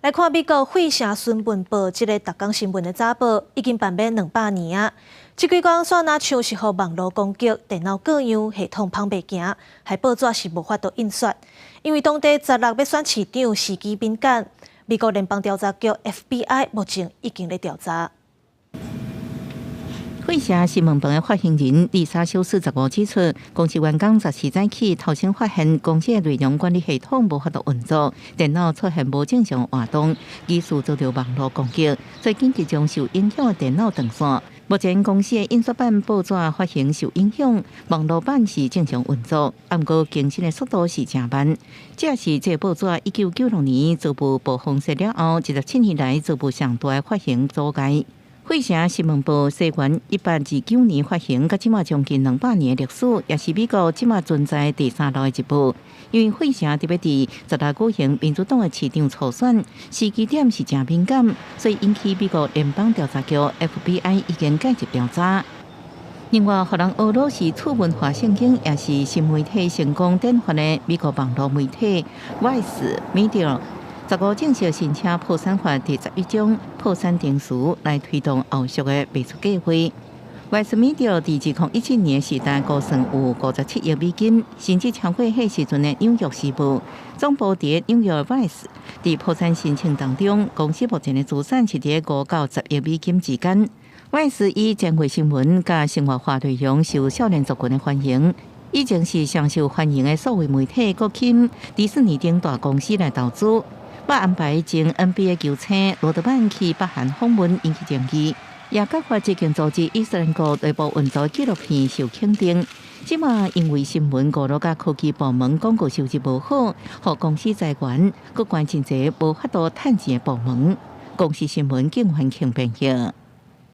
來看美國費城新聞報，這个逐工新聞的早報已經辦欲200年啊！這幾工煞若像是予網路攻擊，電腦各樣系統膨袂行，害報紙是無法度印刷。因為當地十六欲選市長時機敏感，美國聯邦調查局 FBI 目前已經咧調查。費城新聞報的發行人麗莎休斯15指出，公司員工14早起頭先發現公司的內容管理系統無法度運作，電腦出現無正常活動，疑似遭著網路攻擊，所以緊急將受影響的電腦斷線。目前公司的印刷版報紙發行受影響，網路版是正常運作，毋過更新的速度是誠慢。這是這報紙1996年遭遇暴風雪了後，27年來遭遇上大的發行阻礙。費城新聞報西元1829年發行，到這馬將近200年的歷史，也是美國這馬存在第三老的一報。因為費城特別佇十六舉行民主黨的市長初選，時機點是誠敏感，所以引起美國聯邦調查局 FBI 已經介入調查。另外，予人呵咾是次文化聖經，也是新媒體成功典範的美國網路媒體 Vice Media。15正式申請破產法第11章破產程序來推動後續的賣出計劃。Vice Media 佇2017年時代估算有57億美金，甚至超過彼時陣的紐約時報總部佇紐約 Vice 佇破產申請當中，公司目前的資產是佇5到10億美金之間。Vice 以前衛新聞佮生活化內容受少年族群的歡迎。以前是上受歡迎的數位媒體，閣吸迪士尼等大公司來投資。欲安排前 NBA 球星羅德曼去北韓訪問，引起爭議，也揭發這間組織伊斯蘭國內部運作紀錄片受肯定。這馬因為新聞娛樂佮科技部門廣告收入無好，予公司裁員，閣關真濟無法度趁錢的部門。公視新聞景環慶編譯。